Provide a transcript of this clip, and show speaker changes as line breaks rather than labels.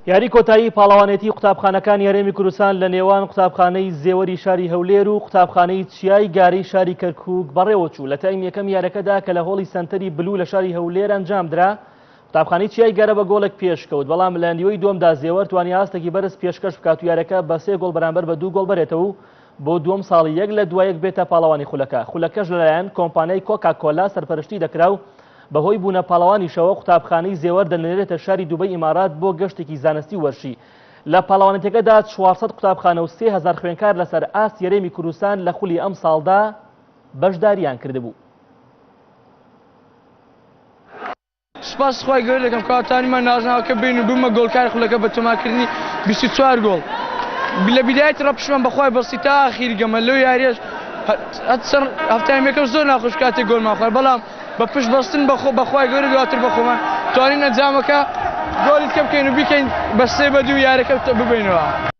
یاری کۆتایی پاڵەوانێتی قوتابخانەکانی هەرێمی کوردستان لە نێوان قوتابخانەی زێوەری شاری هەولێر و قوتابخانەی چیای گارەی شاری کەرکووک بەڕێوەچوو. لە تایم یەکەم یارەکەدا کە لە هۆڵی سەنتەری بلوو لە شاری هەولێر ئەنجامدرا، قوتابخانەی چیای گارە بە گۆڵێک پێشکەوت، بەڵام لە نیوەی دووەمدا زێوەر توانی ئاستێکی بەرز پێشکەش بکات و یارەکە بە سێ گۆڵ بەرامبەر بە دوو گۆڵ بەرێتەوە و بۆ دووەم ساڵی یەک لە دوا یەک بێتە پاڵەوانی خولەکە. خولەکەش لەلایەن کۆمپانیای کۆکا کۆلا سەرپەرشتی دەکرا و بەهۆی بوونە پاڵەوانیشەوە قوتابخانەی زێوەر دەنێرێتە شاری دوبەی ئیمارات بۆ گەشتێکی زانستی و وەرشی. لە پاڵەوانێتیەکەدا 400 قوتابخانە و 3000 خوێندکار لەسەر ئاستی هەرێمی کوردستان لە خولی ئەمساڵدا بەشداریان کردبوو.
سوپاس خوای گەورە دەکەم کەوا توانیمان نازناوەکە بین و ببمە گۆڵکاری خولەکە بە تۆمارکردنی 24 گۆڵ. لە بیدایەتی ڕا پشتمان بە خوای بەستی تا ئاخیری گەمە لەو یاریەش هەر هەفتایم یەکەم زۆر ناخۆش کاتێک گۆلمان خوارد بەڵام بە پشت بەستن بە خۆ بە خوای گەورە دواتر بە خۆمان توانین ئەنجامەکە گۆڵی تکە بکەین و بیکەین بە سێ بە دوو یاریەکە ببەینەوە.